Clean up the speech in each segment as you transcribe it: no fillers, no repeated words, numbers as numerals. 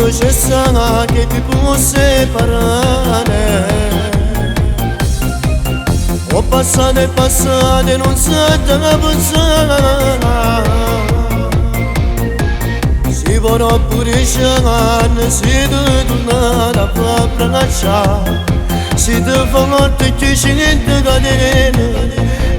Mondo c'è sa che ti può separare. Ho passato e passato e non sa da pensare. Si vorrà pure sciare, si deve tornare a far braccia. Si te forte che scende cadere,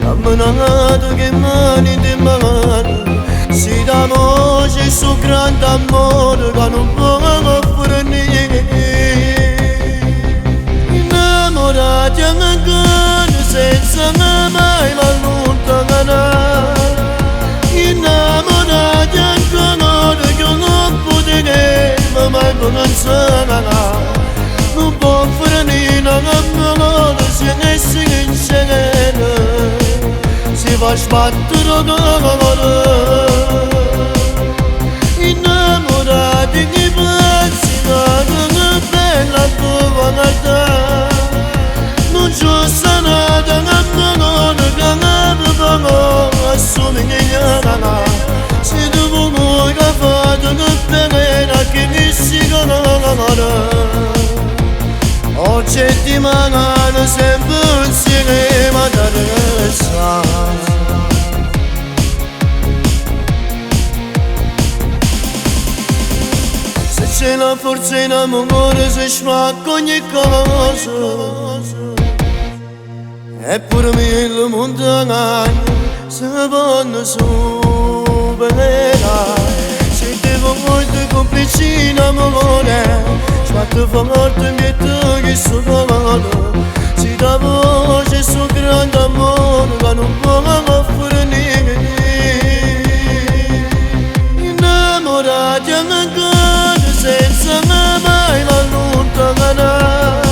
camminato che mani di mano. Si da voce su grande amore che non può offrire. Innamorati ancora senza mai allontanare. Innamorati ancora che non potremo mai pensare. Non può finire l'amore se ne sincero. Si fa sbattere cuore. Innamorati di pazzi ma non è bella tua guarda. Non c'è sanata l'amore che non assomiglia. Se tu vuoi che fate bene che mi si canale. Oggi ti mancano sempre insieme ma te. Se c'è la forza in amore si smacca ogni cosa. Eppure mille montagne si vanno superare. Se ti voglio complici in amore, sbatte forte mi togli su cuore. Si da voce su grande amore che non può offrire. Innamorati ancora senza mai allontanare.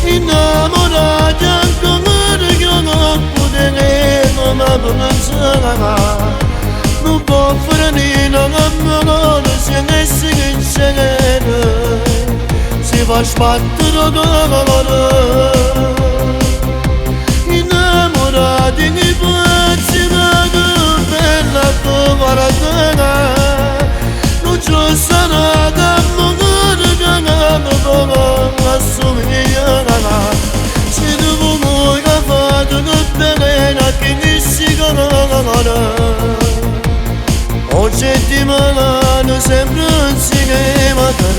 Innamorati ancora che non potremo mai pensare. Non può finire l'amore se ne sincero. Si fa sbattere cuore. Innamorati di pazzi ma che bella tua guarda. Non c'è sarà d'amore che non può assomigliare. Se tu vuoi che fate bene che mi si canale. Oggi ti mancano sempre insieme a te.